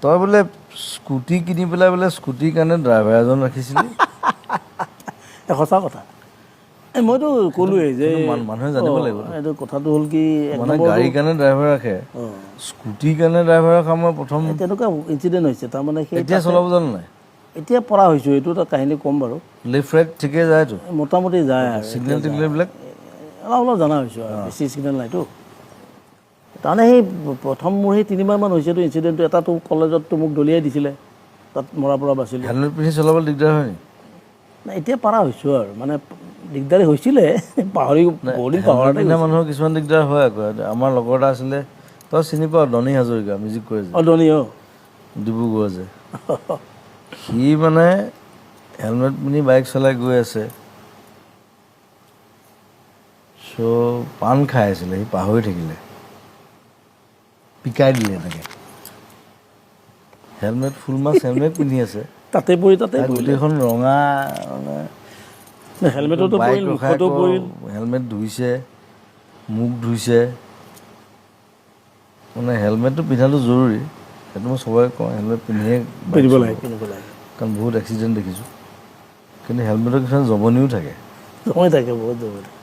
তই বোলে স্কুটি কিনি পেলাই বোলে স্কুটিৰ কাৰণে ড্ৰাইভাৰ এজন ৰাখিছিলি? এই সঁচা কথা। এই মইতো ক'লোৱেই যে সেইটো মানুহে জানিব লাগিব। এইটো কথাটো হ'ল কি, এক মানে নম্বৰটো গাড়ীৰ কাৰণে ড্ৰাইভাৰ ৰাখে, স্কুটিৰ কাৰণে ড্ৰাইভাৰ ৰখা মই প্ৰথম। এই তেনেকুৱা ইনচিডেণ্ট হৈছে তাৰমানে সেই এতিয়া চলাব জানো নাই? এতিয়া পৰা হৈছোঁ। এইটো এটা কাহিনী ক'ম বাৰু। লেফ্ট ৰাইট ঠিকে যায়তো? মোটামুটি যায় আৰু। চিগনেল টিগনেলবিলাক? অলপ অলপ জনা হৈছোঁ আৰু, বেছি চিগনেল নাইতো। তাৰমানে সেই প্ৰথম মোৰ সেই 3 মাহমান হৈছেতো ইনচিডেণ্টটো। এটাতো কলেজততো মোক দলিয়াই দিছিলে, তাত মৰাৰ পৰা বাচিলোঁ। হেলমেট পিন্ধি চলাবলৈ দিগদাৰ হয় নেকি? নাই, এতিয়া পাৰা হৈছোঁ আৰু। মানে দিগদাৰী হৈছিলে, পাহৰি বহুত দিন হেলমেট পাহৰাতে। পিন্ধা মানুহৰ কিছুমান দিগদাৰ হয় আকৌ। আমাৰ লগৰ এটা আছিলে, তই চিনি পাৱ, ডনী হাজৰিকা, মিউজিক কৰে যে। অঁ, ধনী, অঁ। ডিব্ৰুগড় যে। সি মানে হেলমেট পিন্ধি বাইক চলাই গৈ আছে, চ' পাণ খাই আছিলে, সি পাহৰি থাকিলে, পিকাই দিলে এনেকে হেলমেট, ফুল মাস্ক হেলমেট পিন্ধি আছে। তাতে পৰি তাতে তাক পৰিলে। গোটেইখন ৰঙা মানে। হেলমেটতো বাইক পৰিল, ৰখাই মুখতো আকৌ পৰিল। হেলমেট ধুইছে, মুখ ধুইছে। মানে হেলমেটটো পিন্ধাটো জৰুৰী, সেইটো মই চবকে কওঁ, হেলমেট পিন্ধিয়ে বাইক পিন্ধিব চলাব। লাগে, পিন্ধিব লাগে। কাৰণ বহুত এক্সিডেণ্ট দেখিছোঁ। কিন্তু হেলমেটৰ কিছুমান জমনিও থাকে। জমাই থাকে, বহুত জমাই থাকে।